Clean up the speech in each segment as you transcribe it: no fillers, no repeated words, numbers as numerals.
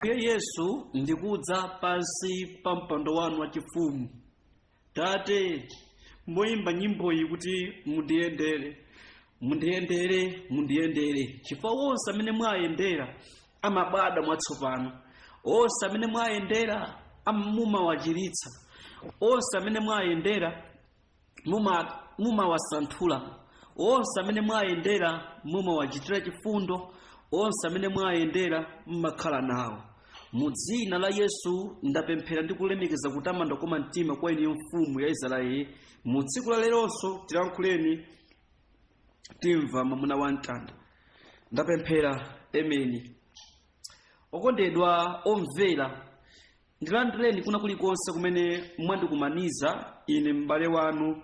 Ambuye Yesu, ndikudza pansi pa mpando wanu wachifumu. Tate, moyimba nyimboyi kuti mundiyendere, mundiyendere, mundiyendere, chifukwa onse amene mwayendera amabadwa mwatsopano, onse amene mwayendera mumawachiritsa, onse amene mwayendera mumawasanthula, onse amene mwayendera mumawachitira chifundo, onse amene mwayendera mumakhala nawo. Mu dzina la Yesu ndapemphera ndi kulemekeza kutamanda kwa mtima kwa inu Mfumu ya Israeli. Mu tsiku la leronso tilankhuleni, timva mwamuna wa mtanda. Ndapemphera, ameni. Okondedwa omvera, ndilandireni kuna kulikonse kumene mwandikumaniza ine m'bale wanu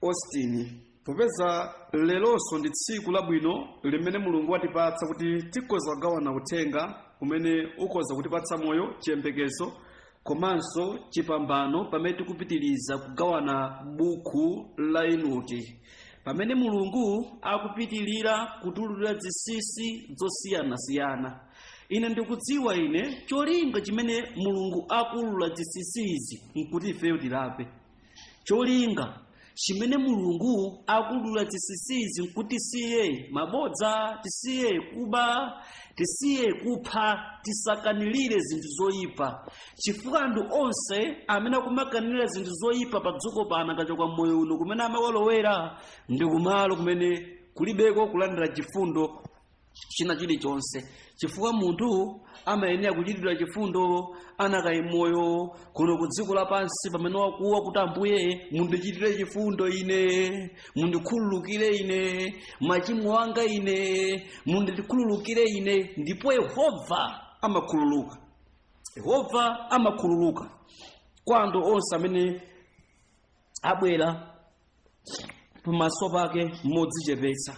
Austin, popeza leronso ndi tsiku labwino limene Mulungu watipatsa kuti tikhoza kugawana uthenga umene ukhoza kutipatsa moyo, chiyembekezo komanso chipambano, pamene tikupitiriza kugawana buku la Enoki, pamene Mulungu akupitirira kutululira zinsinsi zosiyanasiyana. Ine ndikudziwa ine cholinga chimene Mulungu akulula zinsinsi izi nkuti ifeyo tilape. Cholinga chimene Mulungu akulula zinsinsi izi nkuti tisiye mabodza, tisiye kuba, tisiye kupha, tisakanirire zinthu zoyipa, chifukwa anthu onse amene akumakanirira zinthu zoyipa pa dziko pano akachoka mmoyo uno, kumene amalowera ndi kumalo kumene kulibeko kulandira chifundo china chilichonse, chifukwa munthu amayenera kuchitidwa chifundo anakali moyo kuno ku dziko lapansi, pamene wakuwa kuti, "Ambuye, mundichitire chifundo ine, mundikhululukire ine machimo anga ine, mundikhululukire ine." Ndipo Yehova amakhululuka. Yehova amakhululuka kwa anthu onse amene abwera pamaso pake modzichepetsa.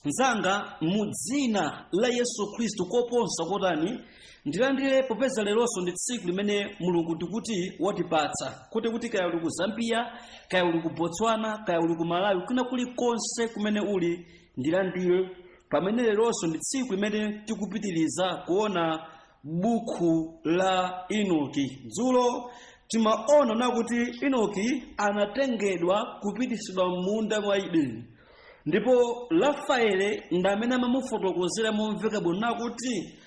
Mzanga, mu dzina la Yesu Khristu, koposa kotani ndilandire, popeza leronso ndi tsiku limene Mulungu ndikuti watipatsa kuti kaya uli ku Zambia, kaya uli ku Botswana, kaya uli ku Malawi, kwina kulikonse kumene uli, ndilandire pamene leronso ndi tsiku limene tikupitiriza kuona buku la Enoki. Dzulo timaona nakuti Enoki anatengedwa kupitisidwa m'munda mwa Edeni, ndipo Rafaele ndi amene amamufotokozera momveka bwino nakuti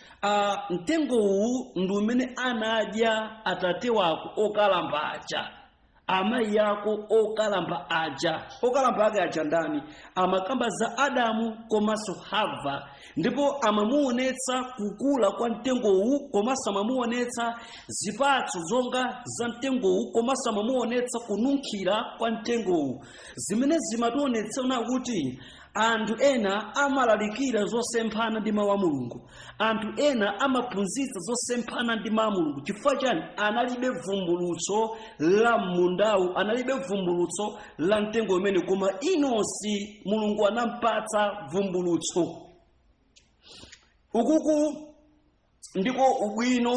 mtengo uwu ndi umene anadya atate wako okalamba aja, amayi ako okalamba aja. Okalamba ake aja ndani? Amakamba za Adamu komanso Hava, ndipo amamuonetsa kukula kwa mtengo uwu, komanso amamuonetsa zipatso zonga za mtengo uwu, komanso amamuonetsa kununkhira kwa mtengo uwu, zimene zimationetsa kuti anthu ena amalalikira zosemphana ndi mawu a Mulungu, anthu ena amaphunzitsa zosemphana ndi mawu a Mulungu. Chifukwa chani? Analibe vumbulutso la mmundawu, analibe vumbulutso la mtengo umene. Koma Enosi Mulungu anampatsa vumbulutso. Ukuku ndiko ubwino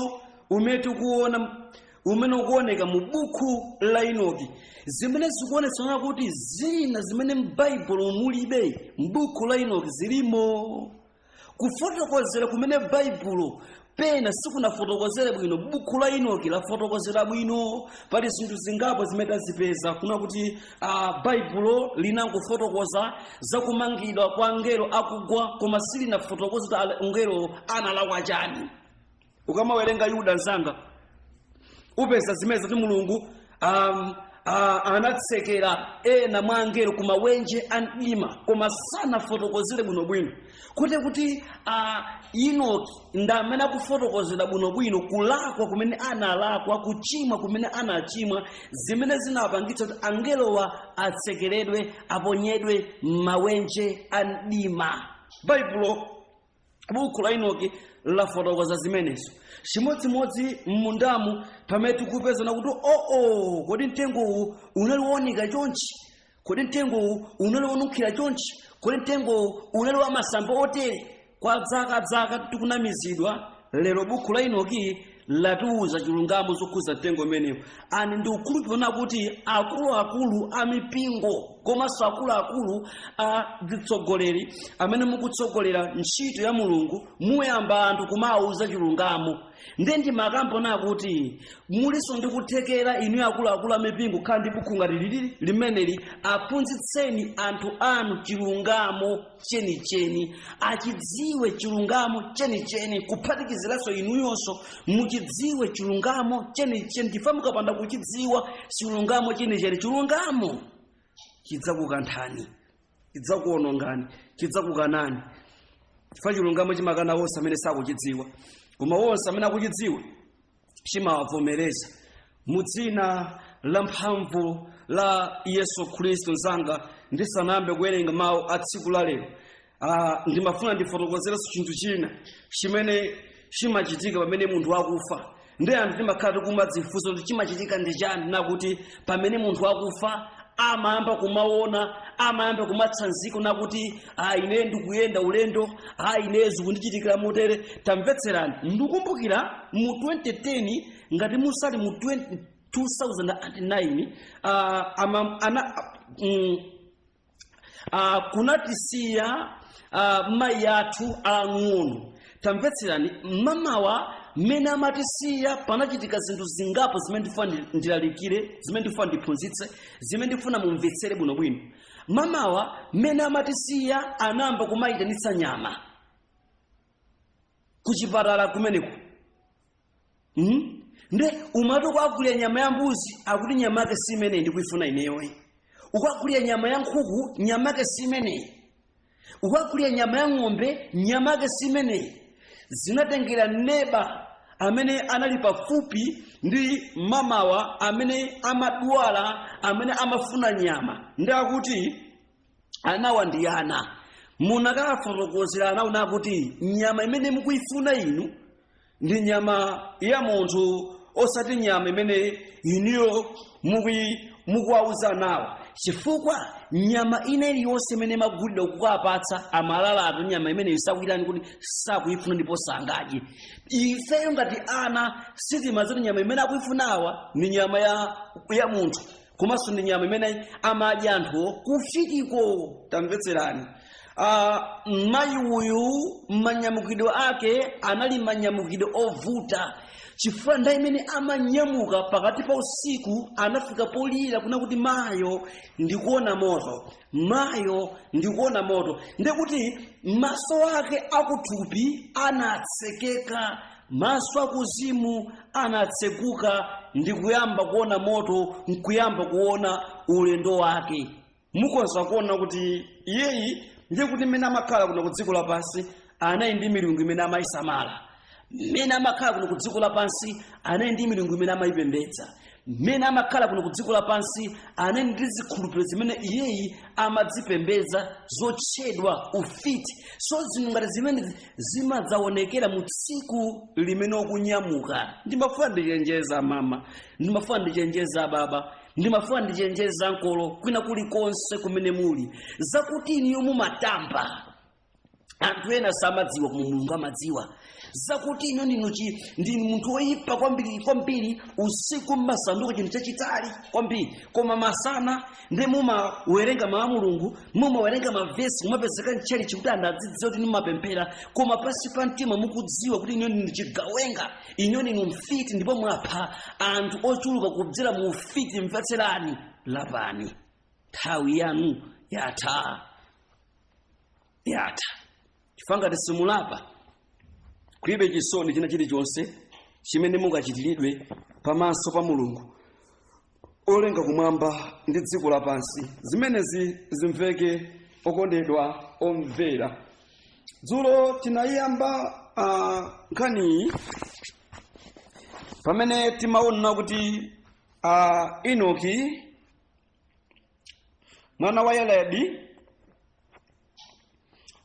umene tikuona, umene ukuoneka mu buku la Enoki, zimene zikuonetsana kuti zina zimene m'Baibulo mulibe, m'buku la Enoki zilimo. Kufotokozera kumene Baibulo pena sikunafotokozere bwino, buku la Enoki lafotokozera bwino. Pali zinthu zingapo zimene tazipeza kuna kuti Baibulo linangofotokoza zakumangidwa kwa angelo akugwa, koma silinafotokoza kuti angelo analakwa chani. Ukamawerenga Yuda, mzanga, upeza zimene zati Mulungu anatsekera ena mwa angelo ku mawenje a mdima, koma sanafotokozere bwinobwino kuti Enoki ndi amene akufotokozera bwinobwino kulakwa kumene analakwa, kuchimwa kumene anachimwa, zimene zinapangitsa kuti angelowa atsekeredwe, aponyedwe m'mawenje a mdima. Baibulo, buku la Enoki lafotokoza zimenezo. Chimodzimodzi m'mundamu, pamene tikupezana kuti, oo, kodi mtengo uwu unali wooneka chonchi? Kodi mtengo uwu unali wonunkhira chonchi? Kodi mtengo uwu unali wa masamba otere? Kwa zaka zaka tikunamizidwa. Lero buku la Enoki latiuza chilungamo zokhuza mtengo umenewu. Ani ndikukhulupirira kuti akuluakulu a mipingo Komanso akuluakulu a zitsogoleri amene mukutsogolera ntchito ya Mulungu, muyamba anthu kumawuza chilungamo. Ndiye ndimakamba kuti muliso ndi kuthekera inu akuluakulu amipingo kukhala ndi buku ngati lili limeneli. Aphunzitseni anthu anu chilungamo chenicheni, achidziwe chilungamo chenicheni, kuphatikiziranso inuyonso muchidziwe chilungamo chenicheni, chifukwa mukapanda kuchidziwa chilungamo chenicheni, chilungamo chidzakukanthani, chidzakuonongani, chidzakukanani, chifukwa chilungamo chimakana wonse amene sakuchidziwa, koma wonse amene akuchidziwa chimawavomereza. Mu dzina la mphamvu la Yesu Khristu, mzanga, ndisanayambe kuwerenga mawu a tsiku la lero, ndimafuna ndifotokozerenso chinthu china chimene chimachitika pamene munthu akufa. Ndi anthu timakhala tikumadzifunsa kuti chimachitika ndi chani, nakuti pamene munthu akufa amayamba kumaona, amayamba kumatsanzika nakuti, "A, ine ndikuyenda ulendo, a, ine zikundichitikira motere." Tamvetserani, ndikumbukira mu 2010, ngati musali mu 20, 2009, kunatisiya mayi athu ang'ono. Tamvetserani, mamawa mmene amatisiya panachitika zinthu zingapo zimene ndifuna ndilalikire, zimene ndifuna ndiphunzitse, zimene ndifuna mumvetsere bwinobwino. Mamawa mmene amatisiya anayamba kumayitanitsa nyama kuchipatala kumeneko. Nde umati ukagulira nyama ya mbuzi, akuti nyama yake si imeneyi ndikuifuna ineyoyi. Ukagulira nyama ya nkhuku, nyama yake si imeneyi. Ukagulira nyama ya ng'ombe, nyama yake si imeneyi. Zinatengera neba amene anali pafupi ndi mamawa amene amadwala, amene amafuna nyama, ndi akuti anawa ndi ana munakafotokozera anaona kuti nyama imene mukuyifuna inu ndi nyama ya munthu, osati nyama imene inuyo mukuwauza nawo, chifukwa nyama ina iliyonse imene imagulidwa kukapatsa amalalatu nyama imene isakwirani kuti sakuyifuna ndipo sangadye. Ifeyo ngati ana sitimadziwa nyama imene akuifunawa ni nyama ya munthu, komanso ndi nyama imene amadya anthuwo kufikiko. Tamvetserani, mayi uyu manyamukidwe ake anali manyamukidwe ovuta, chifukwa nthawi imene amanyamuka pakati pa usiku anafika polira kuna kuti, "Mayo, ndikuona moto, mayo, ndikuona moto." Ndekuti maso ake akuthupi anatsekeka, maso akuzimu anatsekuka ndikuyamba kuona moto, nkuyamba kuona ulendo wake. Mukonza kuona kuti iyeyi ndiye kuti mmene amakhala kuno ku dziko lapansi anali ndi milungu imene amayisamala. Mmene amakhala kuno ku dziko lapansi anali ndi milungu imene amayipembedza. Mmene amakhala kuno ku dziko lapansi anali ndi zikhulupiriro zimene iyeyi amadzipembedza zotchedwa ufiti. So zinthu ngati zimene zimadzaonekera mu tsiku limene ukunyamuka. Ndimafuna ndichenjeza mama, ndimafuna ndichenjeza baba, ndimafuna ndichenjeza nkolo kwina kulikonse kumene muli, zakuti iniyo mumatamba anthu ena samadziwa, koma Mulungu amadziwa. Zakuti ino ndinu munthu woyipa kwambiri kwambiri, usiku mmasanduka chinthu chachitali kwambiri, koma masana ndi mumawerenga mawu a Mulungu, mumawerenga mavesi, kumapezeka mtchalichi kuti anthu adzidziwa kuti mumapemphera, koma pansi pa mtima mukudziwa kuti ino ndinu chigawenga, ino ndinu mfiti, ndipo mwapha anthu ochuluka kudzera mu ufiti. Mvetserani, lapani, nthawi yanu yatha, yatha, chifukwa ngati simulapa kulibe chisoni china chilichonse chimene mungachitiridwe pamaso pa Mulungu olenga kumwamba ndi dziko lapansi. Zimenezi zimveke, okondedwa omvera. Dzulo tinayamba nkhaniyi pamene timaona kuti Enoki mwana wa Yaredi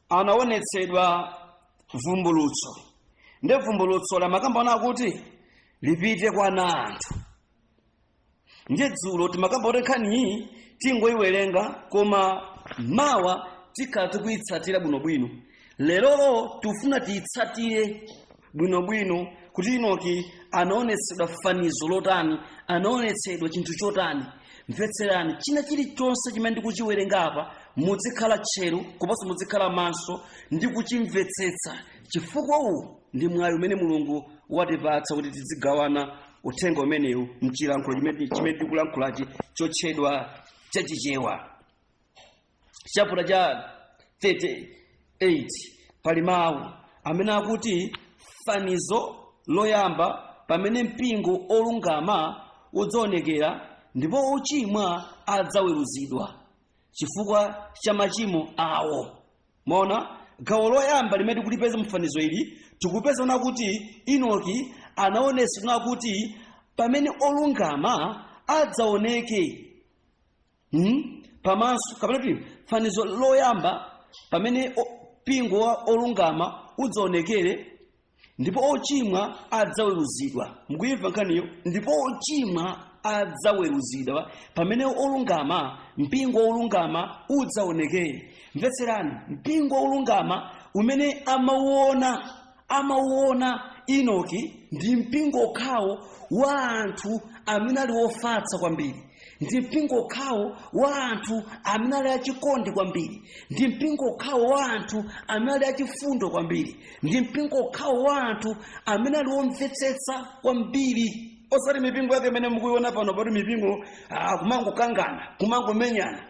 anaonetsedwa vumbulutso, ndi vumbulutso lamakambana kuti lipite kwa ana anthu. Ndiye dzulo timakamba kuti nkhaniyi tingoyiwerenga, koma mawa tikhala tikuyitsatira bwinobwino. Lerolo tifuna tiyitsatire bwinobwino Kuti Enoki anaonetsedwa fanizo lotani, anaonetsedwa chinthu chotani. Mvetserani china chilichonse chimene ndikuchiwerenga apa, muzikhala tcheru komanso muzikhala maso ndi kuchimvetsetsa, chifukwa uwu ndi mwayi umene Mulungu watipatsa kuti tizigawana uthenga umenewu mchilankhulo chimene tikulankhulachi chotchedwa chachichewa. Chaputala cha 38 pali mawu amene akuti fanizo loyamba, pamene mpingo olungama udzaonekera ndipo ochimwa adzaweruzidwa chifukwa cha machimo awo. Mona gawo loyamba limene tikulipeza mfanizo ili, tikupeza na kuti Enoki anaonetsedwa kuti pamene olungama adzaoneke pamaso, kapena kuti fanizo loyamba pamene mpingo wa olungama udzaonekere ndipo ochimwa adzaweruzidwa. Mukuyimva nkhaniyo? Ndipo ochimwa adzaweruzidwa pamene olungama, mpingo wolungama udzaonekere. Mvetserani, mpingo wolungama umene amauona Enoki ndi mpingo okhawo wa anthu amene ali ofatsa kwambiri, ndi mpingo okhawo wa anthu amene ali achikondi kwambiri, ndi mpingo okhawo wa anthu amene ali achifundo kwambiri, ndi mpingo okhawo wa anthu amene ali omvetsetsa kwambiri, osati mipingo yake imene mukuiona pano pati mipingo kumangokangana, kumangomenyana,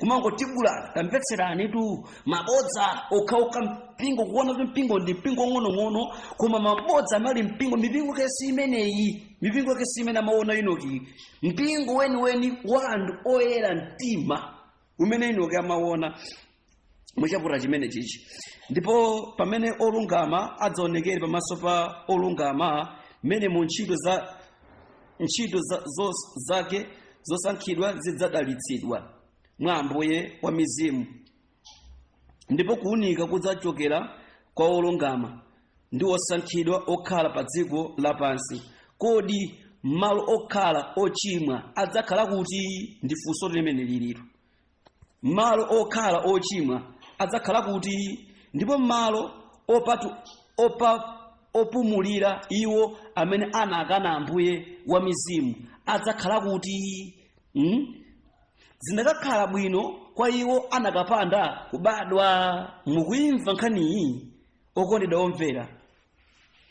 kumangotibulana. Tamvetserani tu, mabodza okhaokha. Mpingo kuona kuti mpingo ndi mpingo ng'onong'ono, koma mabodza amali mpingo. Mipingo kesi imeneyi, mipingo kesi imene amaona Enoki, mpingo weniweni wa anthu oyera mtima umene Enoki amaona muchaputala chimene chichi. Ndipo pamene olungama adzaonekere pamaso pa olungama, mmene mu ntchito zake zosankhidwa zidzadalitsidwa mwa Ambuye wa mizimu, ndipo kuwunika kudzachokera kwa olungama ndi osankhidwa okhala pa dziko lapansi. Kodi malo okhala ochimwa adzakhala kuti? Ndi funso limene liliro. Malo okhala ochimwa adzakhala kuti? Ndipo malo opumulira iwo amene anakana Ambuye wa mizimu adzakhala kuti? Zinakakhala bwino kwa iwo anakapanda kubadwa. Mukuyimva nkhaniyi, okondedwa omvera?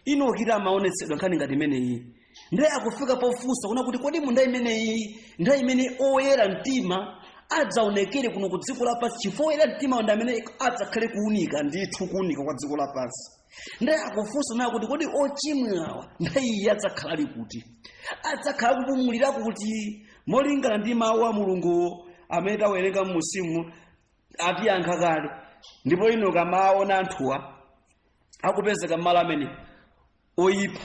Enoki amaonetsedwa nkhani ngati imeneyi, ndiye akufika pofunsa kuna kuti kodi munda imeneyi, nthawi imene oyera mtima adzaonekere kuno ku dziko lapansi, chifukwa oyera mtima ndi amene adzakhale kuunika ndithu, kuunika kwa dziko lapansi. Ndiye akufunsa nayo kuti kodi ochimwawa nthawi iyi adzakhala ali kuti, adzakhala kupumulira kuti? Molingana ndi mawu a Mulungu amene tawerenga m'munsimu, atiyankha kale. Ndipo Enoki amaona anthuwa akupezeka mmalo amene oyipa,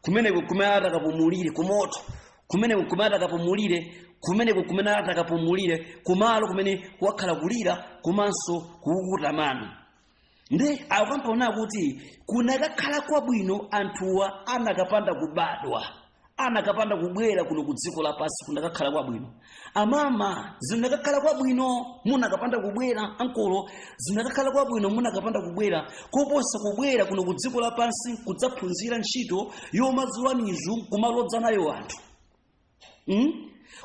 kumeneko kumene atakapumulire kumoto, kumeneko kumene atakapumulire, kumeneko kumene atakapumulire, kumalo kumene wakhala kulira komanso kukukuta mano. Ndi akukampaona kuti kunakakhala kwabwino anthuwa anakapanda kubadwa, anakapanda kubwera kuno ku dziko lapansi. Kunakakhala kwabwino, amama, zinakakhala kwabwino munakapanda kubwera, ankolo, zinakakhala kwabwino munakapanda kubwera, koposa kubwera kuno ku dziko lapansi kudzaphunzira ntchito yomazula mizu kumalodza nayo anthu,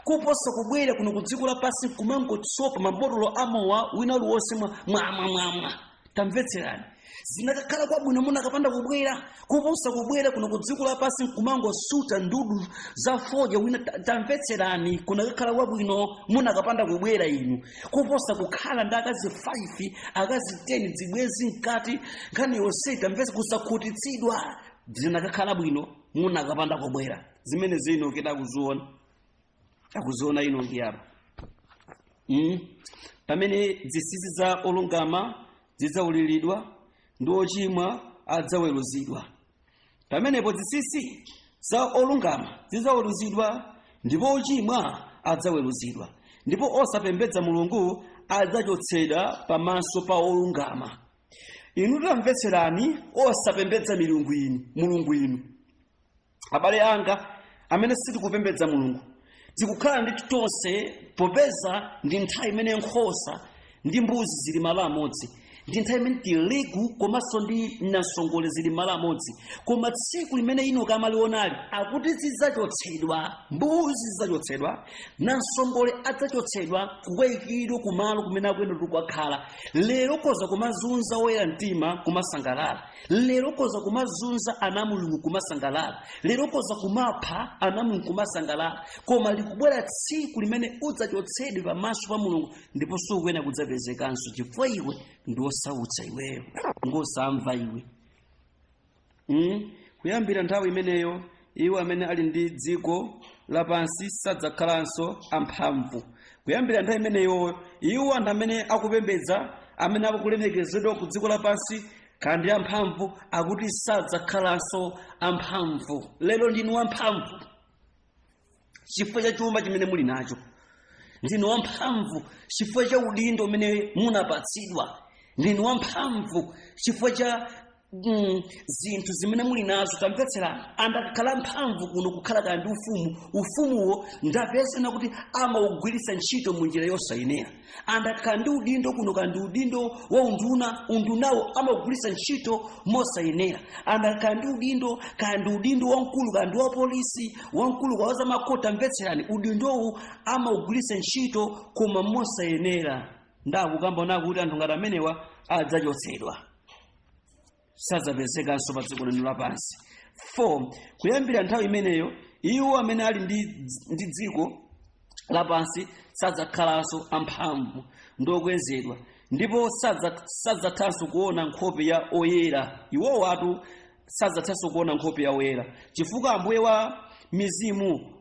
Kuposa kubwera kuno ku dziko lapansi kumangotsopa mabotolo amowa wina uliwonse mwa mwamwa mwamwa. Tamvetserani, zinakakhala kwabwino munakapanda kubwera, kuposa kubwera kuno ku dziko lapansi kumangosuta ndudu za fodya wina. Tamvetserani, kunakakhala kwabwino munakapanda kubwera inu, kuposa kukhala ndi akazi 5, akazi 10, zibwenzi mkati, nkhani yonse. Tamvetsa, kusakhutitsidwa. Zinakakhala bwino munakapanda kubwera. Zimene zino akuziona, akuziona Enoki apa. Pamene zinsinsi za olungama zidzaululidwa ndi ochimwa adzaweruzidwa. Pamenepo zinsinsi za olungama zidzaweruzidwa ndipo ochimwa adzaweruzidwa, ndipo osapembedza Mulungu adzachotsedwa pamaso pa olungama. Inu tamvetserani, osapembedza milungu inu, Mulungu inu, abale anga amene sitikupembedza Mulungu, tikukhala ndi tonse, popeza ndi nthawi imene nkhosa ndi mbuzi zili malo amodzi. Ndi nthawi imene tirigu komanso ndi namsongole zili malo amodzi. Koma tsiku limene Enoki amalionali, akuti zidzachotsedwa, mbuzi zidzachotsedwa, namsongole adzachotsedwa kukayikidwa kumalo kumene akuyenda kukakhala. Lero ukhoza kumazunza oyera mtima kumasangalala. Lero ukhoza kumazunza ana a Mulungu kumasangalala. Lero ukhoza kumapha ana a Mulungu kumasangalala. Koma likubwera tsiku limene udzachotsedwe pamaso pa Mulungu, ndipo sukuyena kudzapezekanso, chifukwa iwe ndi wosautsa, iweyo ngosamva iwe. Kuyambira nthawi imeneyo iwo amene ali ndi dziko lapansi sadzakhalanso amphamvu. Kuyambira nthawi imeneyo iwo anthu amene akupembedza, amene akulemekezedwa ku dziko lapansi kandi amphamvu, akuti sadzakhalanso amphamvu. Lero ndinu wamphamvu chifukwa cha chuma chimene muli nacho, ndinu wamphamvu chifukwa cha udindo umene munapatsidwa, ndinu wamphamvu chifukwa cha zinthu zimene muli nazo. Tamvetserani, anthu akakhala mphamvu kuno kukhala kaya ndi ufumu, ufumuwo ndapezena kuti amaugwiritsa ntchito mu njira yosayenera. Anthu akakhala ndi udindo kuno, kaya ndi udindo wa unduna, undunawo amaugwiritsa ntchito mosayenera. Anthu akakhala ndi udindo, kaya ndi udindo wamkulu, kaya ndi wa polisi wamkulu, kaya za makhoti, tamvetserani, udindowu amaugwiritsa ntchito koma mosayenera. Ndakukamba nakuti anthu ngati amenewa adzachotsedwa, sadzapezekanso pa dziko lino lapansi. 4 Kuyambira nthawi imeneyo iwo amene ali ndi dziko lapansi sadzakhalanso amphamvu ndi okwezedwa, ndipo sadzathanso kuona nkhope ya oyera. Iwowo atu sadzathanso kuona nkhope ya oyera, chifukwa Ambuye wa mizimu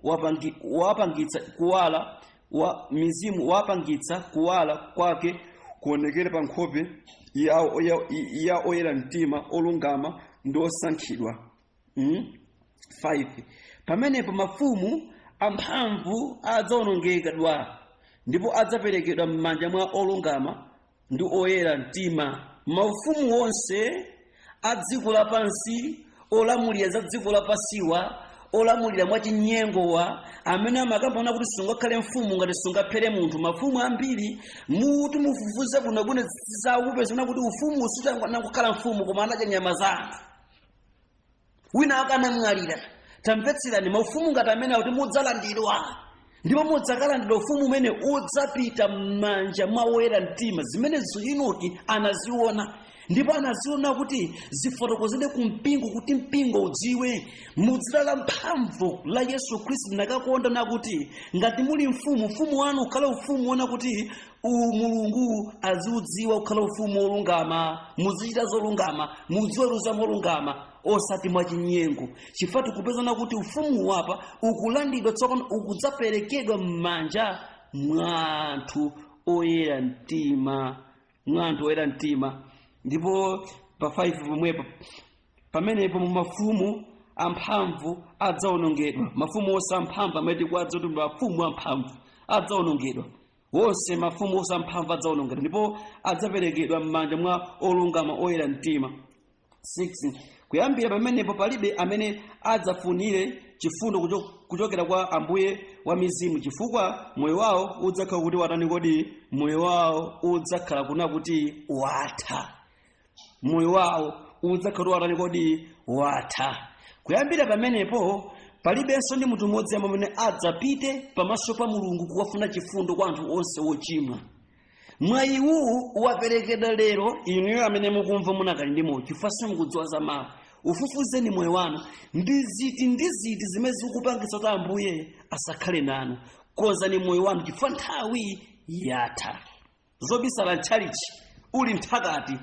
wapangitsa kuwala wa mizimu wapangitsa kuwala kwake kuonekere pa nkhope ya oyera mtima, olungama ndi osankhidwa. 5 Pamenepo mafumu amphamvu adzawonongedwa, ndipo adzaperekedwa m'manja mwa olungama ndi oyera mtima. Maufumu onse a dziko lapansi, olamulira za dziko lapansiwa, olamulira mwachinyengowa, amene amakambana kuti sungakhale mfumu ngati sungaphere munthu. Mafumu ambiri muti mufufuze bwinobwino zakupezana kuti ufumu sutangokhala mfumu, koma anadya nyama za anthu, wina akanamwalira. Tamvetserani, maufumu ngati amene akuti mudzalandidwa, ndipo mudzakalandidwa ufumu umene udzapita m'manja mwa oyera mtima. Zimenezo Enoki anaziona, ndipo anaziona kuti zifotokozedwe ku mpingo, kuti mpingo udziwe. Mudzina la mphamvu la Yesu Khristu ndinakakonda nakuti ngati muli mfumu, ufumu wanu ukhale ufumu wona kuti Mulungu aziudziwa, kukhala ufumu wolungama, muzichita zolungama, muziweruza molungama, osati mwachinyengo, chifukwa tikupezana kuti ufumu wapa ukulandidwa tsopano, ukudzaperekedwa m'manja mwa anthu oyera mtima, mwa anthu oyera mtima. Ndipo pa 5 pomwepo, pamenepo mu mafumu amphamvu adzawonongedwa. Mafumu onse amphamvu amene tikuwadza kuti mafumu amphamvu adzawonongedwa wonse, mafumu onse amphamvu adzawonongedwa, ndipo adzaperekedwa m'manja mwa olungama oyera mtima. 6 Kuyambira pamenepo palibe amene adzafunire chifundo kuchokera kwa Ambuye wa mizimu, chifukwa moyo wawo udzakhala kuti watani kodi? Moyo wawo udzakhala kuna kuti watha. Moyo wawo udzakhala kuti watani kodi? Watha. Kuyambira pamenepo palibenso ndi munthu mmodzi amene adzapite pamaso pa Mulungu kukafuna chifundo kwa anthu onse wochimwa. Mwayi uwu waperekedwa lero inuyo amene mukumva munakali ndi moyo, chifukwa simukudziwa za mawa. Ufufuzeni moyo wanu, ndi ziti ndi ziti zimene zikupangitsa kuti Ambuye asakhale nanu. Konzani moyo wanu, chifukwa nthawi yatha. Zobisala mtchalichi uli mthakati,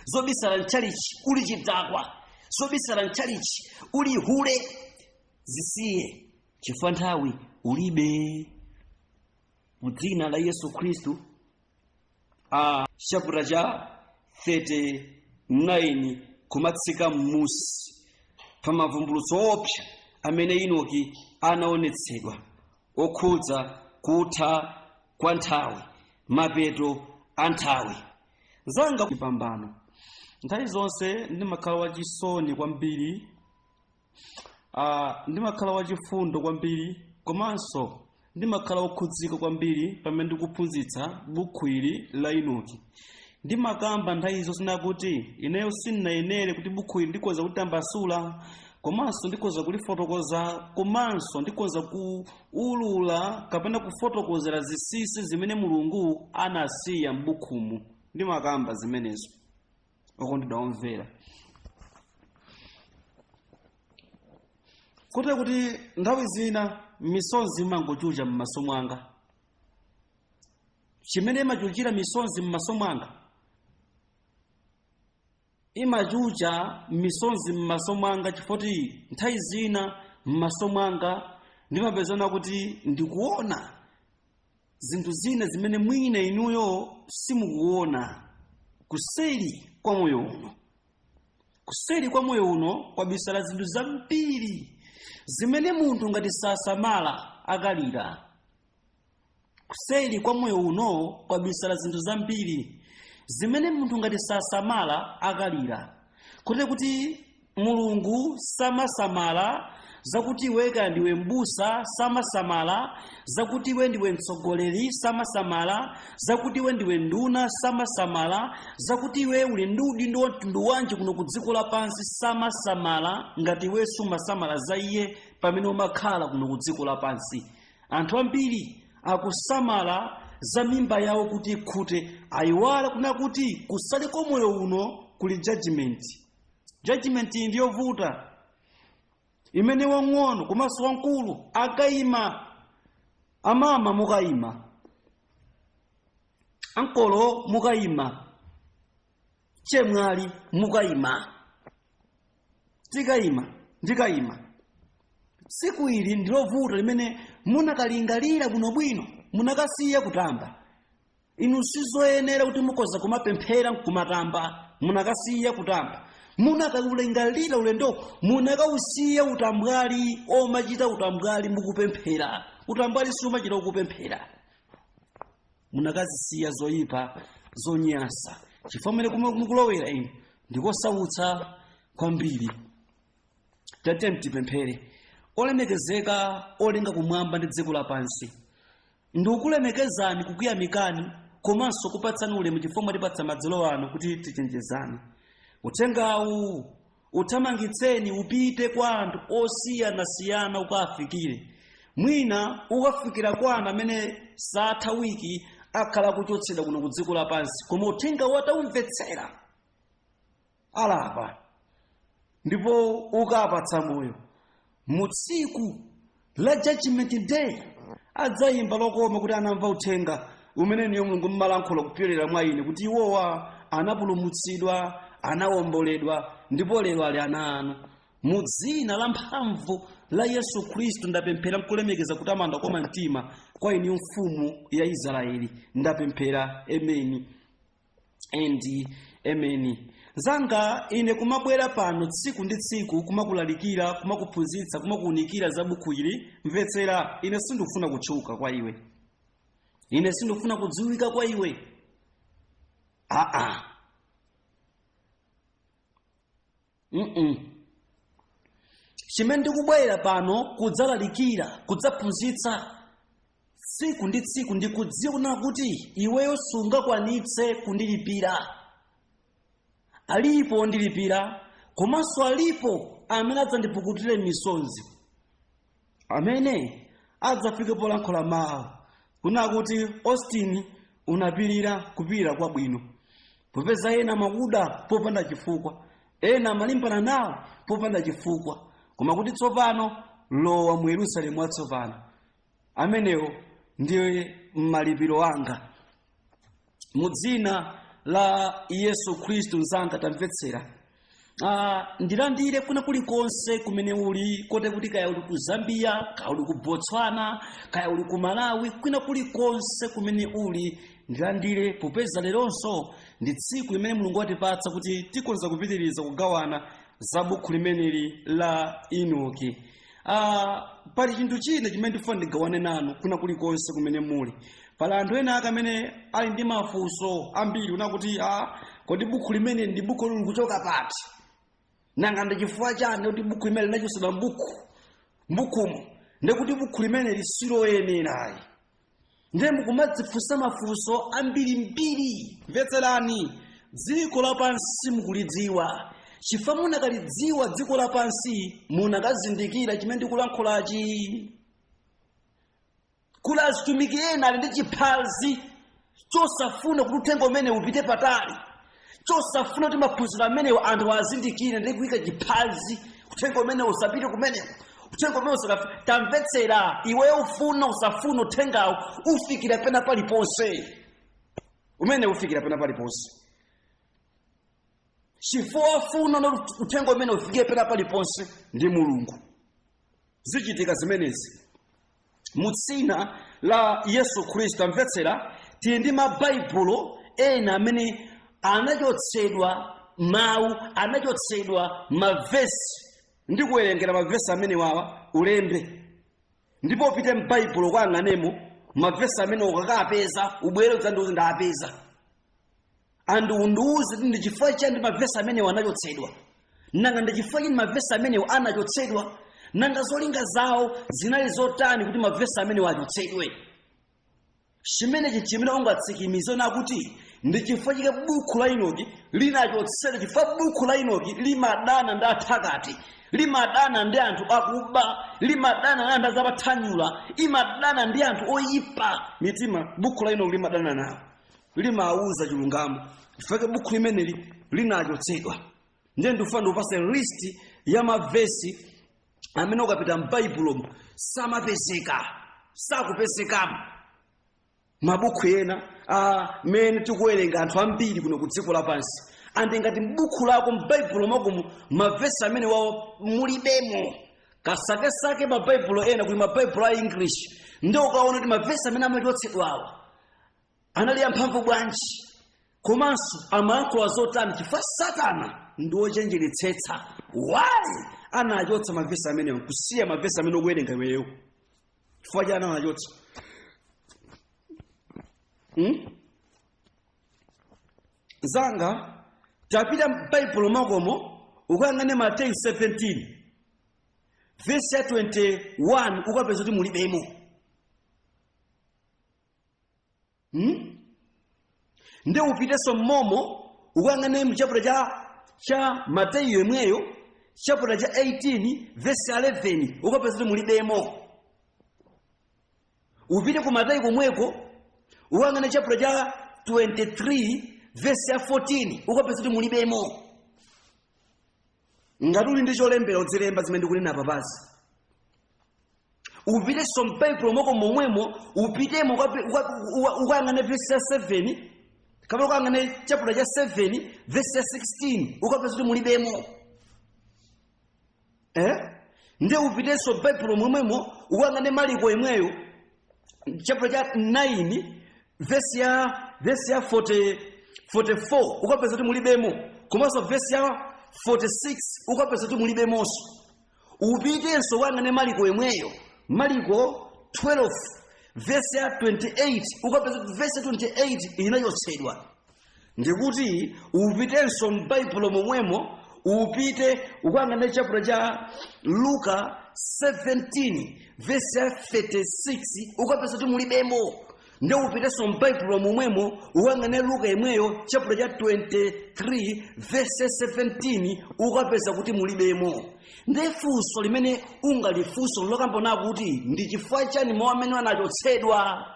zobisala mtchalichi uli chidakwa, zobisala mtchalichi uli hule, zisiye, chifukwa nthawi ulibe. Mu dzina la Yesu Khristu. A chapter cha 39 kumatsika m'musi pa mavumbulutso opsa amene Enoki anaonetsedwa okhudza kutha kwa nthawi, mapeto a nthawi. Zanga chipambano. Nthawi zonse ndimakhala wachisoni kwambiri, ndimakhala wachifundo kwambiri, komanso ndimakhala wokhudzika kwambiri pamene ndikuphunzitsa bukhu ili la Enoki. Ndimakamba nthawi zonse kuti ineyo sindinayenere kuti bukhu ili ndikhoza kulitambasula, komanso ndikhoza kulifotokoza, komanso ndikhoza kuulula kapena kufotokozera zinsinsi zimene Mulungu anasiya m'bukhumu. Ndimakamba zimenezo, okondedwa omvera, kotero kuti nthawi zina misozi imangochucha m'maso mwanga. Chimene imachuchira misozi m'maso mwanga, imachucha misozi m'maso mwanga chifukwa nthawi zina m'maso mwanga ndimapezana kuti ndikuona zinthu zina zimene mwina inuyo simukuona kuseri kwa moyo uno. Kuseri kwa moyo uno kwabisala zinthu zambiri zimene munthu ngati sasamala akalira. Kuseri kwa moyo uno kwabisala zinthu zambiri zimene munthu ngati sasamala akalira. Kotero kuti Mulungu samasamala zakuti iwe kaya ndiwe m'busa, samasamala zakuti iwe ndiwe mtsogoleri, samasamala zakuti iwe ndiwe nduna, samasamala zakuti iwe uli ndi udindo wa mtundu wanji kuno ku dziko lapansi, samasamala ngati iwe sumasamala za iye pamene umakhala kuno ku dziko lapansi. Anthu ambiri akusamala za mimba yawo kuti ikhute, ayiwala kuna kuti kuseri kwa moyo uno kuli judgment. Judgment iyi ndiyovuta, imene wang'ono komanso wamkulu akayima. Amama mukayima, ankolo mukayima, chemwali mukayima, tikayima, ndikayima. Tsiku ili ndilovuta limene munakalingalira bwinobwino, munakasiya kutamba. Inu sizoyenera kuti mukhoza kumapemphera nkumatamba. Munakasiya kutamba, munakaulingalira ulendo, munakausiya utambwali omachita utambwali mukupemphera. Utambwali siumachita ukupemphera. Munakazisiya zoyipa zonyasa, chifukwa mmene mukulowera inu ndikosautsa kwambiri. Tatiyeni tipemphere. Olemekezeka olenga kumwamba ndi dziko lapansi, ndikukulemekezani, kukuyamikani komanso kupatsani ulemu chifukwa mwatipatsa madzulo ano kuti tichenjezane. Uthengawu uthamangitseni upite kwa anthu osiyanasiyana, ukafikire. Mwina ukafikira kwa anthu amene satha wiki akhala kuchotsedwa kuno ku dziko lapansi, koma uthengawu ataumvetsera alapa ndipo ukapatsa moyo. Mu tsiku la judgment day adzayimba lokoma kuti anamva uthenga umene niyo Mulungu mmalankhula kupyolera mwa ine, kuti iwowa anapulumutsidwa, anawomboledwa ndipo lero ali ana anu. Mu dzina la mphamvu la Yesu Khristu ndapemphera nkulemekeza kutamanda kwa mtima kwa inu mfumu ya Israeli, ndapemphera, ameni and ameni. Zanga ine kumabwera pano tsiku ndi tsiku kumakulalikira, kumakuphunzitsa, kumakuunikira za buku ili. Mvetsera, ine sindikufuna kutchuka kwa iwe, ine sindikufuna kudziwika kwa iwe, aa, mm. Chimene ndikubwera pano kudzalalikira, kudzaphunzitsa tsiku ndi tsiku, ndikudziwa kuti iweyo sungakwanitse kundilipira. Alipo ondilipira, komanso alipo amene adzandipukutire misonzi, amene adzafike polankhula mawu kuna kuti Austin unapirira kupirira kwabwino, popeza ena amakuda popanda chifukwa, ena amalimbana nawe popanda chifukwa, koma kuti tsopano lowa mu Yerusalemu watsopano. Amenewo ndiye malipiro anga mu dzina la Yesu Khristu. Mzanga, tamvetsera. Ndilandire kuna kulikonse kumene uli, kote kuti kaya uli ku Zambia, kaya uli ku Botswana, kaya uli ku Malawi, kwina kulikonse kumene uli ndilandire, popeza leronso ndi tsiku limene Mulungu watipatsa kuti tikonza kupitiriza kugawana za bukhu limeneli la Enoki. Pali chinthu china chimene ndifuna ndigawane nanu kuna kulikonse kumene muli. Pali anthu ena ake amene ali ndi mafunso ambiri kuna kuti kodi bukhu limene ndi bukhu lili kuchoka pati? Nanga ndi chifukwa chani kuti bukhu limene linachotsedwa m'bukhumo, ndikuti bukhu limene lisiloyenerayi? Ndiye mukumadzifunsa mafunso ambirimbiri. Mvetserani, dziko lapansi mukulidziwa, chifukwa munakalidziwa dziko lapansi munakazindikira chimene ndikulankhulachi. Kuli azitumiki ena ali ndi chiphazi chosafuna kuti uthenga umene upite patali, chosafuna kuti maphunziro amenewo anthu azindikire, ndi kuyika chiphazi uthenga umene usapite kumeneko, uthenga umene usakafi. Tamvetsera, iweyo ufuna usafuna uthengawo ufikira pena paliponse, umene ufikira pena paliponse. Chifukwa wafuna kuti uthenga umene ufikire pena paliponse ndi Mulungu. Zichitika zimenezi mu dzina la Yesu Khristu. Amvetsera, tili ndi mabaibulo ena amene anachotsedwa mawu, anachotsedwa mavesi. Ndikuwerengera mavesi amene wawa, ulembe ndipo upite m'baibulo ukayang'anemo mavesi amene ukakapeza, ubwere udzandiuze ndapeza, and undiuze kuti ndi chifukwa chani mavesi amenewo anachotsedwa. Nanga ndi chifukwa chani mavesi amenewo anachotsedwa? Nanga zolinga zawo zinali zotani kuti mavesi amenewo achotsedwe? Chimenechi chimene ungatsikimize nakuti ndi chifukwa chike buku la Enoki linachotsedwa, chifukwa buku la Enoki limadana ndi athakati, limadana ndi anthu akuba, limadana ndi anthu azapathanyula, imadana ndi anthu oyipa mitima. Buku la Enoki limadana nawo, limawuza chilungamo. Chifukwa buku limeneli linachotsedwa. Ndiye ndikufuna ndikupase list ya mavesi amene ukapita m'baibulomo samapezeka, sakupezekamo. Mabuku ena amene tikuwerenga anthu ambiri kuno ku dziko lapansi, andi ngati m'buku lako m'baibulo mwakomo mavesi amene wawo mulibemo, kasakesake mabaibulo ena, kuli mabaibulo a English, ndi ukaona kuti mavesi amene amachotsedwawa anali amphamvu bwanji, komanso amalankhula zotani, chifukwa Satana ndi wochenjeretsetsa. Why anachotsa mavesi amenewa kusiya mavesi amene ukuwerenga iweyo? Chifukwa chani anachotsa? Zanga, tapita m'baibulo mwakomo ukayang'ane Mateyu 17 vesi ya 21, ukapeza kuti mulibemo. Ndi upitenso mmomo ukayang'ane mchapter cha Mateyu yemweyo, chapter cha 18 vesi ya 11, ukapeza kuti mulibemo. Upite ku Mateyu komweko ukayang'ane chapter cha 23 vesi ya 14, ukapeza kuti mulibemo. Ngati uli ndi cholembera, udzilemba zimene ndikunena papazi. Upitenso m'baibulo mwako momwemo, upitemo ukayang'ane vesi ya 7, kapena ukayang'ane chapter cha 7 vesi ya 16, ukapeza kuti mulibemo. Ndiye upitenso baibulo momwemo ukayang'ane Mariko yemweyo, chapter cha 9 vesi ya 40, 44, ukapeza kuti mulibemo, komanso vesi ya 46 ukapeza kuti mulibemonso. Upitenso ukayang'ane Mariko yemweyo, Mariko 12 vesi ya 28, ukapeza kuti vesi ya 28 inachotsedwa. Ndikuti upitenso m'baibulo momwemo, upite ukayang'ane chapter cha Luka 17 vesi ya 36, ukapeza kuti mulibemo. Ndi upitenso m'baibulo momwemo ukayang'ane Luka yemweyo, chapter cha 23 vesi 17, ukapeza kuti mulibemo. Ndi funso limene ungalifunso lokamba kuti ndi chifukwa chani mawu amene anachotsedwa?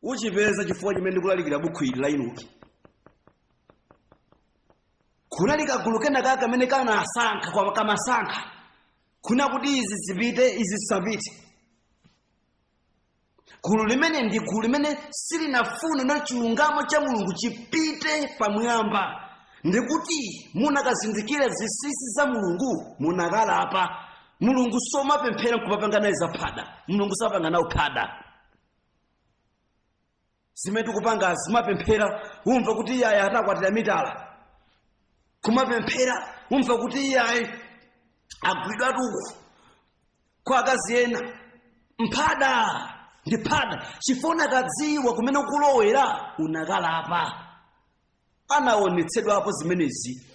Uchipeza chifukwa chimene ndikulalikira bukhu ili la Enoki. Kunali kagulu kena kake kamene kanasankha kwa kamasankha kuna kuti izi zipite, izi zisapite. Gulu limene ndi gulu limene silinafune na chilungamo cha Mulungu chipite pamwamba, ndikuti munakazindikira zinsinsi za Mulungu, munakalapa. Mulungu somapemphera nkumapanga naye zaphada. Mulungu sapanga nawo phada. Zimene tikupanga, zimapemphera, umva kuti iyayi atakwatira mitala, kumapemphera, umva kuti iyayi agwidwa tuku kwa akazi ena. Mphada ndi phada, chifukwa unakadziwa kumene ukulowera unakalapa. Anaonetsedwapo zimenezi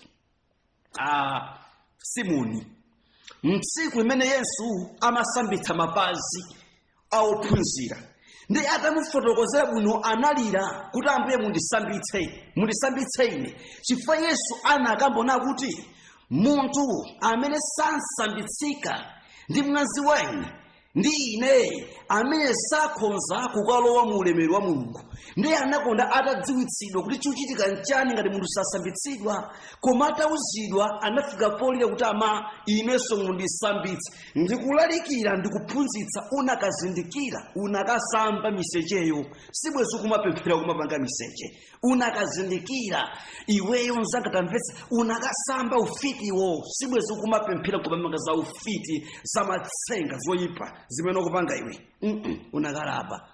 Simoni. Mtsiku limene Yesu amasambitsa mapazi a ophunzira, ndi atamufotokozera bwino, analira kuti, "Ambuye, mundisambitse, mundisambitse ine," chifukwa Yesu anakambona kuti munthu amene sasambitsika ndi mwazi wa ine ndi ine, amene sakhonza kukalowa mu ulemerero wa Mulungu. Ndiye anakonda atadziwitsidwa kuti chikuchitika nchani ngati munthu sasambitsidwa. Koma atauzidwa, anafika polira kuti, "Ama, inenso mundisambitse." Ndikulalikira, ndikuphunzitsa, unakazindikira, unakasamba misecheyo, sibwezi kumapemphera kumapanga miseche. Unakazindikira iweyo, mzanga, tamvetsa, unakasamba ufitiwo, sibwezi kumapemphera kumapanga za ufiti, za matsenga, zoyipa zimene ukupanga iwe. Unakalapa.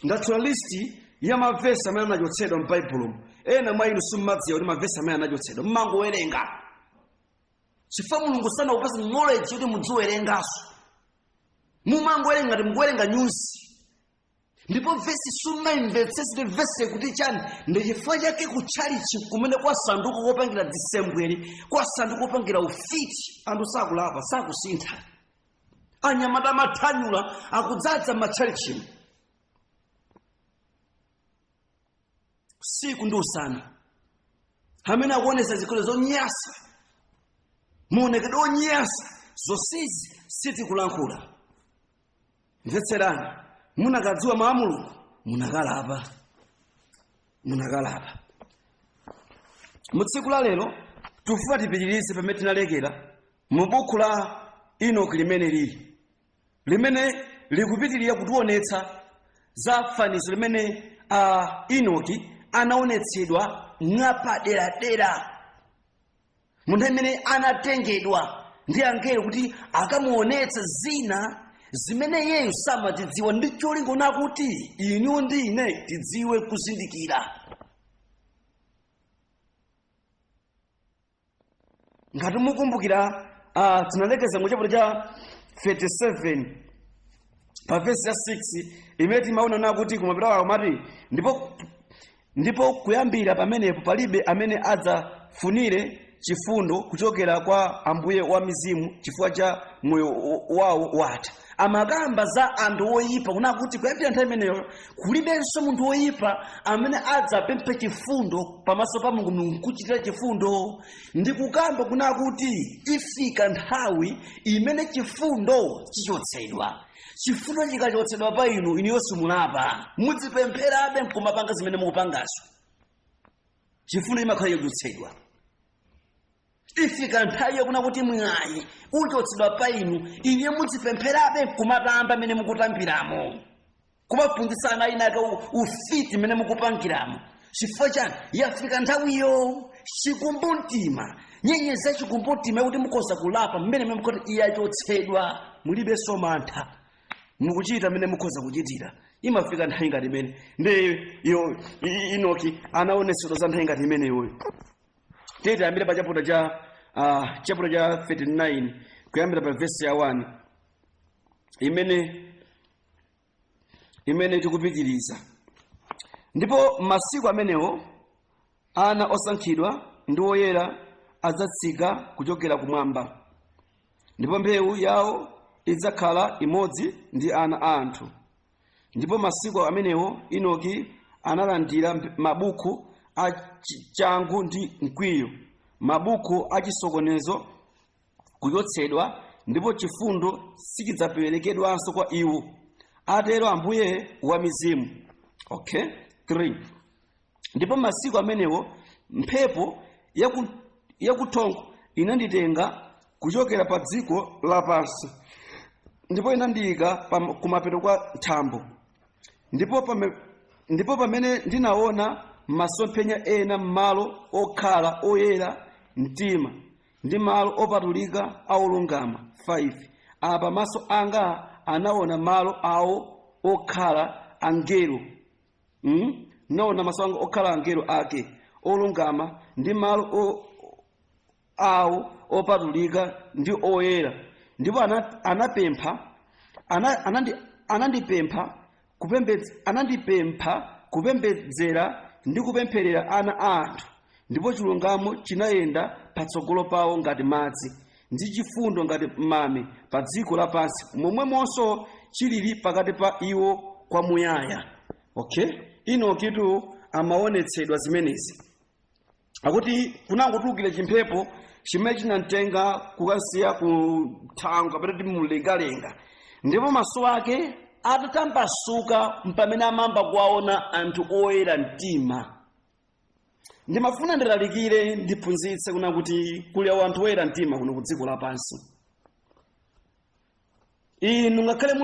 Ndatchula list ya mavesi amene anachotsedwa m'Baibulo. Ena mwa inu simmadziwa kuti mavesi amene anachotsedwa, mmangowerenga chifukwa Mulungu sanakupatse knowledge yoti mudziwerengaso. Mumangowerenga ngati mukuwerenga news, ndipo vesi sumayimvetsetse vesi kuti chani. Ndi chifukwa chake kutchalichi kumene kwasanduka kopangira dzisembwere, kwasanduka kopangira ufiti. Anthu sakulapa, sakusintha. Anyamata amathanyula akudzaza matchalichimo usiku ndi usana, amene akuonesa zikolo zonyasa, muonekedwe onyasa. Zonsezi sitikulankhula. Mvetserani, munakadziwa mawu a Mulungu, munakalapa, munakalapa. Mu tsiku la lero tifuna tipitirize pamene tinalekera mu buku la Enoki, limene lili limene likupitirira kutionetsa za fanizo limene Enoki anaonetsedwa mwapaderadera munthu amene anatengedwa ndi angelo kuti akamuonetse zina zimene iyeyo samazidziwa, ndi cholinga nakuti inu ndi ine tidziwe kuzindikira. Ngati mukumbukira, tinalekeza mu chapter cha 37 pa vesi ya 6, imene timaona nakuti kumapita amati, Ndipo kuyambira pamenepo palibe amene adzafunire chifundo kuchokera kwa Ambuye wa mizimu, chifukwa cha moyo wawo watha." Amakamba za anthu oyipa, kuna kuti kuyambira nthawi imeneyo kulibenso munthu woyipa amene adzapemphe chifundo pamaso pa Mulungu, Mulungu kuchitira chifundo. Ndi kukamba kuna kuti ifika nthawi imene chifundo chichotsedwa. Chifundo chikachotsedwa pa inu, inuyo simulapa, mudzipempherabe nkumapanga zimene mukupangazo. Chifundo chimakhala chochotsedwa. Ifika nthawi yakuna kuti mwayi uchotsedwa pa inu, ine mudzipempherabe nkumatamba mmene mukutambiramo, kumaphunzitsa ana ina ake ufiti mmene mukupangiramo. Chifukwa chani? Yafika nthawiyo. Chikumbumtima, nyenyezi ya chikumbumtima yakuti mukhoza kulapa mmene mukoti iyachotsedwa, mulibenso mantha, mukuchita mmene mukhoza kuchitira. Imafika nthawi ngati imene ndi iyo Enoki anaonetsedwa za nthawi ngati imeneyoyo. Tiye tiyambire pa chapter cha 39, kuyambira pa vesi ya 1 imene tikupitiriza. Ndipo masiku amenewo ana osankhidwa ndi oyera adzatsika kuchokera kumwamba, ndipo mbewu yawo idzakhala imodzi ndi ana a anthu. Ndipo masiku amenewo Enoki analandira mabuku a changu ndi mkwiyo, mabuku a chisokonezo kuchotsedwa, ndipo chifundo sichidzaperekedwanso kwa iwo, atero Ambuye wa mizimu. Okay, 3. Ndipo masiku amenewo mphepo yakuthongo inanditenga kuchokera pa dziko lapansi, ndipo inandiyika kumapeto kwa thambo. Ndipo pamene ndinaona masomphenya ena m'malo okhala oyera mtima ndi malo opatulika a olungama, 5 apa maso anga anaona malo awo okhala angelo, Naona maso anga okhala angelo ake olungama ndi malo awo opatulika ndi oyera. Ndipo anapempha anandipempha anandipempha kupembedzera ndi kupempherera ana a anthu. Ndipo chilungamo chinayenda patsogolo pawo ngati madzi, ndi chifundo ngati mame pa dziko lapansi, momwemonso chilili pakati pa iwo kwamuyaya. Okay, Enokitu amaonetsedwa zimenezi. Akuti kunangotulukira chimphepo chimene chinamtenga kukasiya ku thango kapena kuti mumlengalenga, ndipo maso ake atatambasuka mpamene amamba kuwaona anthu oyera mtima. Ndimafuna ndilalikire, ndiphunzitse kuna kuti kuli anthu oyera mtima kuno ku dziko lapansi. Inu ngakhale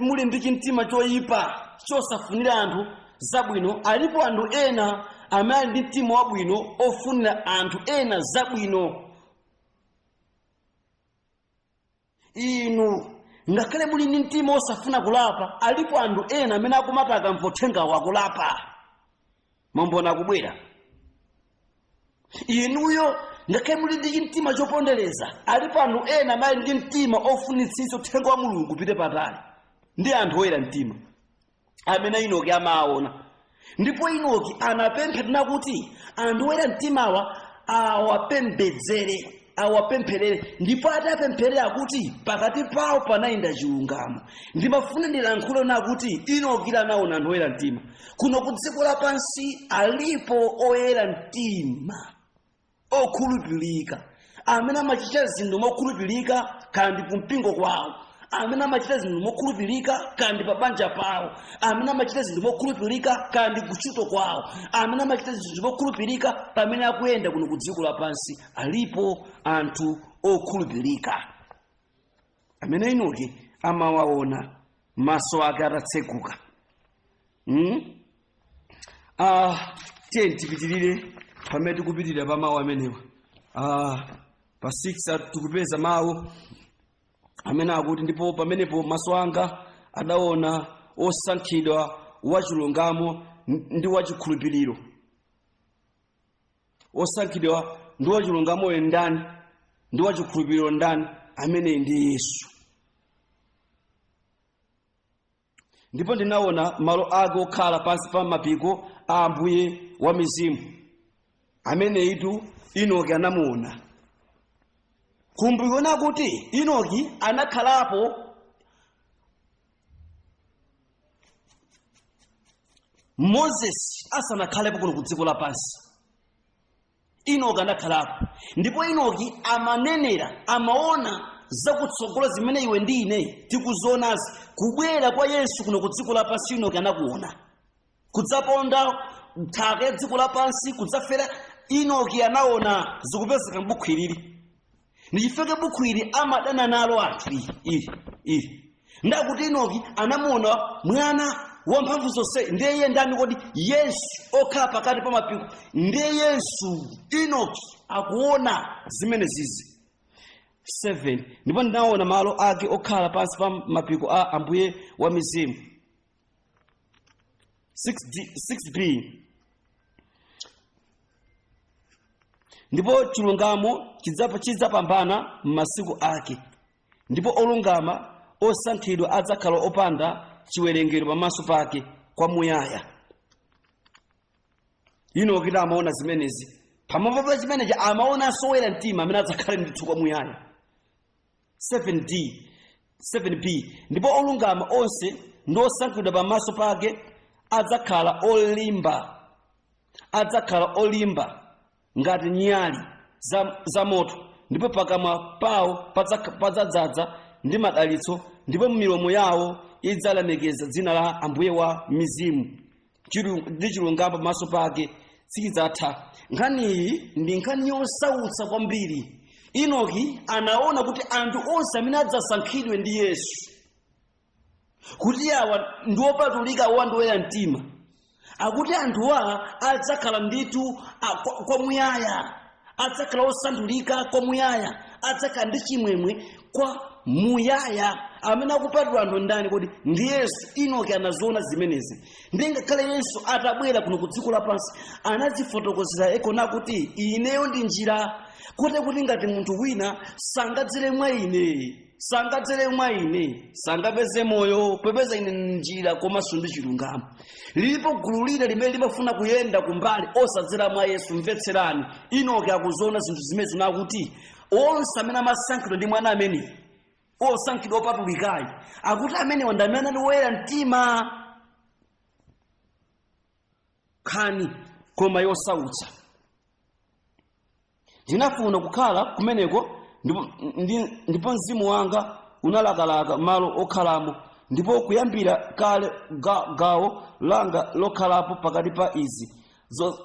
muli ndi chimtima choyipa chosafunira anthu zabwino, alipo anthu ena amene ali ndi mtima wabwino ofunira anthu ena zabwino. Inu ngakhale muli ndi mtima osafuna kulapa, alipo anthu ena amene akumati akamva uthengawo akulapa, maumboni akubwera. Inuyo ngakhale muli ndi mtima chopondereza, alipo anthu ena amene ali ndi mtima ofunitsitsa uthenga wa Mulungu upite patali. Ndi anthu oyera mtima amene Enoki amaona. Ndipo Enoki anapempha tena kuti anthu oyera mtimawa awapembedzere, awapempherere. Ndipo atapempherera kuti pakati pawo panayenda chilungamo. Ndimafuna ndilankhule na kuti Enoki anaona anthu oyera mtima kuno ku dziko lapansi. Alipo oyera mtima okhulupirika amene amachita zinthu mokhulupirika, kandi kumpingo kwawo, amene amachita zinthu mokhulupirika, kandi pa banja pawo, amene amachita zinthu mokhulupirika, kandi kuntchito kwawo, amene amachita zinthu mokhulupirika pamene akuyenda kuno ku dziko lapansi. Alipo anthu okhulupirika amene Enoki amawaona maso ake atatseguka. Tiye tipitirire pamene tikupitirira pa mawu amenewa. Pa 6 tikupeza mawu amene akuti, ndipo pamenepo maso anga adaona osankhidwa wachilungamo ndi wachikhulupiriro. Osankhidwa ndi wachilungamoyo ndani? Ndi wachikhulupiriro ndani? Amene ndi Yesu. Ndipo ndinaona malo ake okhala pansi pa mapiko a Ambuye wa mizimu. Ameneyitu Enoki anamuona. Kumbukirani kuti Enoki anakhalapo Moses asanakhalepo kuno ku dziko lapansi. Enoki anakhalapo, ndipo Enoki amanenera, amaona zakutsogolo zimene iwe ndi ine tikuzionazi. Kubwera kwa Yesu kuno ku dziko lapansi Enoki anakuona, kudzaponda nthaka ya dziko lapansi, kudzafera. Enoki anaona, zikupezeka m'bukhu ilili. Ndichifukwa bukhu ili amadana nalo anthu ili ili ili. Ndakuti Enoki anamuona mwana wamphamvu zonse. Ndiye iye ndani kodi? Yesu okhala pakati pa mapiko ndiye Yesu. Enoki akuona zimene zizi. 7 ndipo ndinaona malo ake okhala pansi pa mapiko a Ambuye wa mizimu. 6D, 6b ndipo chilungamo chidzapambana m'masiku ake, ndipo olungama osankhidwa adzakhala opanda chiwerengero pamaso pake kwamuyaya. Enoki amaona zimenezi. Pamwamba pa chimenechi amaonanso oyera mtima amene adzakhale ndithu kwamuyaya. 7d 7b ndipo olungama onse ndi osankhidwa pamaso pake adzakhala olimba ngati nyali za moto, ndipo pakamwa pawo padzadzaza ndi madalitso, ndipo milomo yawo idzalemekeza dzina la Ambuye wa mizimu. Ndi chilungamo pamaso pake sichidzatha. Nkhaniyi ndi nkhani yosautsa kwambiri. Enoki anaona kuti anthu onse amene adzasankhidwe ndi Yesu kuti awa ndi opatulika, awa ndi oyera mtima, akuti anthuwa adzakhala ndithu kwamuyaya, adzakhala osandulika kwamuyaya, adzakhala ndi chimwemwe kwa muyaya. Amene akupatula anthu ndani kodi? Ndi Yesu. Enoki anaziona zimenezi. Ndi ngakhale Yesu atabwera kuno ku dziko lapansi anazifotokozera ekona kuti ineyo ndi njira, kuti ngati munthu wina sangadzere mwa ine. sangadzere mwa ine sangapeze moyo, popeza ine njira komanso ndi chilungamo. Lilipo gulu lina limene limafuna kuyenda kumbali osadzera mwa Yesu. Mvetserani, Enoki akuziona zinthu zimene zinakuti onse amene amasankhidwa ndi mwana ameneyi osankhidwa opatulikayi, akuti amenewa ndi amene ali woyera mtima. Nkhani koma yosautsa. Ndinafuna kukhala kumeneko, ndipo mzimu wanga unalakalaka malo okhalamo, ndipo kuyambira kale gawo langa lokhalapo pakati pa izi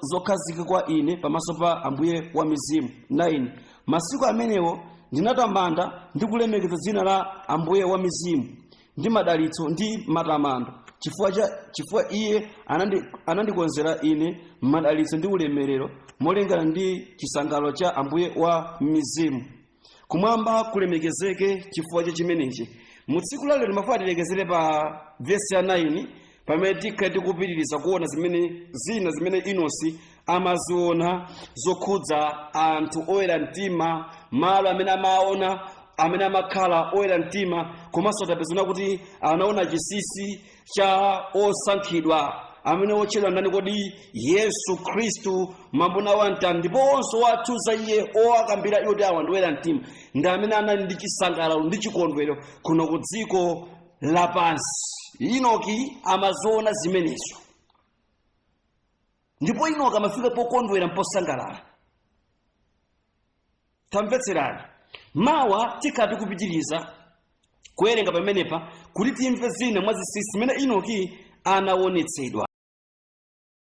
zokhazika kwa ine pamaso pa Ambuye wa mizimu. 9 Masiku amenewo ndinatamanda ndi kulemekeza dzina la Ambuye wa mizimu ndi madalitso ndi matamando, chifukwa iye anandikonzera ine madalitso ndi ulemerero molingana ndi chisangalalo cha Ambuye wa mizimu. Kumwamba kulemekezeke chifukwa cha chimenechi. Mu tsiku la lero ndimafuna tilekezere pa vesi ya 9, pamene tikhale tikupitiriza kuona zimene zina zimene Enosi amaziona zokhudza anthu oyera mtima, malo amene amaona amene amakhala oyera mtima, komanso tapezana kuti anaona chinsinsi cha osankhidwa amene otchedwa ndani kodi? Yesu Khristu, mwamuna wa mtanda. Ndipo onse owatchuza iye, owakambira iwo kuti awa ndi oyera mtima, ndi amene anali ndi chisangalalo ndi chikondwerero kuno ku dziko lapansi. Enoki amaziona zimenezo, ndipo Enoki amafika pokondwera, mposangalala. Tamvetserani, mawa tikhala tikupitiriza kuwerenga pamenepa kuti timve zina mwa zinsinsi zimene Enoki anaonetsedwa.